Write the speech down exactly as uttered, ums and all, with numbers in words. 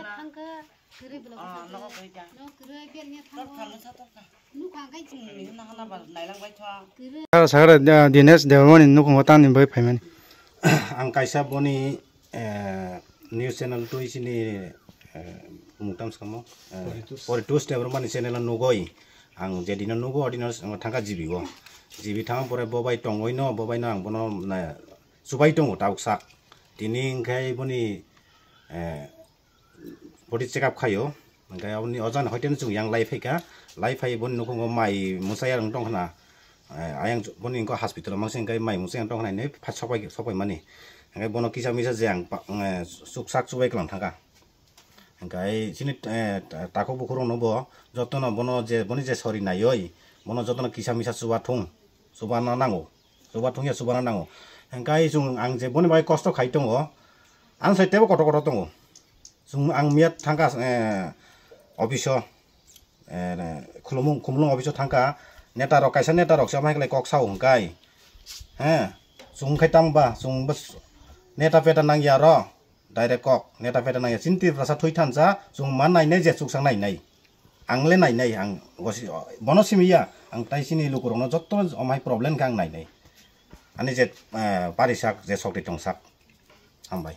Thangkha, kwrwi bwla. Nogo kwrwi da. Nogo kwrwi, bernya thango. Nukha khe chwng. Nini hwnna hwnna ba nailang bai tho. Sakra, sakra, Dinesh Debbarmani nukhungo tamni bai phaimani. Ang kaisa boni, eh, news channel twi sini, eh, mungtam skamo, eh, Poritus. Poritus Debbarmani channel o nugoi. Ang jedino nugo odino thangkha G B o. G B thangma pore bo bai tongoi no, bo bai no ang bono, eh, chubai tongo tabuk sak. Tini hwnkhe boni, eh, body check up khaio. Hwnkhe aboni ojan hoiteno chwng yang lai phaikha. Lai phai boni nukhungo mai mwsai ang tongkhna. Eh, ayang boni wngkha hospital o mangsi hwnkhe mai mwsai ang tongkhna hinwi pha-, sokpai, sokpai mani. Hwnkhe bono kisa misa je ang pa-, eh, chuksak chubai kwlang thangkha. Hwnkhe chini, eh, ta-, takhuk bukhuk rokno bo jotono bono je, boni je sori naioi, bono jotono kisa misa chuba thung, chubana nango. Chuba thungya chubana nango. Hwnkhe chwng ang je boni bai kosto khai tongo. Ang sai tebo kotor kotor tongo. Chwng ang miyat thangkha, eh, office o, eh, khulumung, khumulung office o thangkha. Neta rok, kaisa neta rok se amai khlai kok sao hwnkhe. He, chwng khai tamo ba, chwng bw neta peta nangya ro. Direct kok, neta peta nangya. Chini Tiprasa thwi thansa, chwng ma nainai je chuksa nainai. Ang le nainai, ang gosi, bono simi ya, ang tai chini lukurokno jotto omai problem khe ang nainai. Ani je, eh, parisak, je sokti tongsak. Hambai.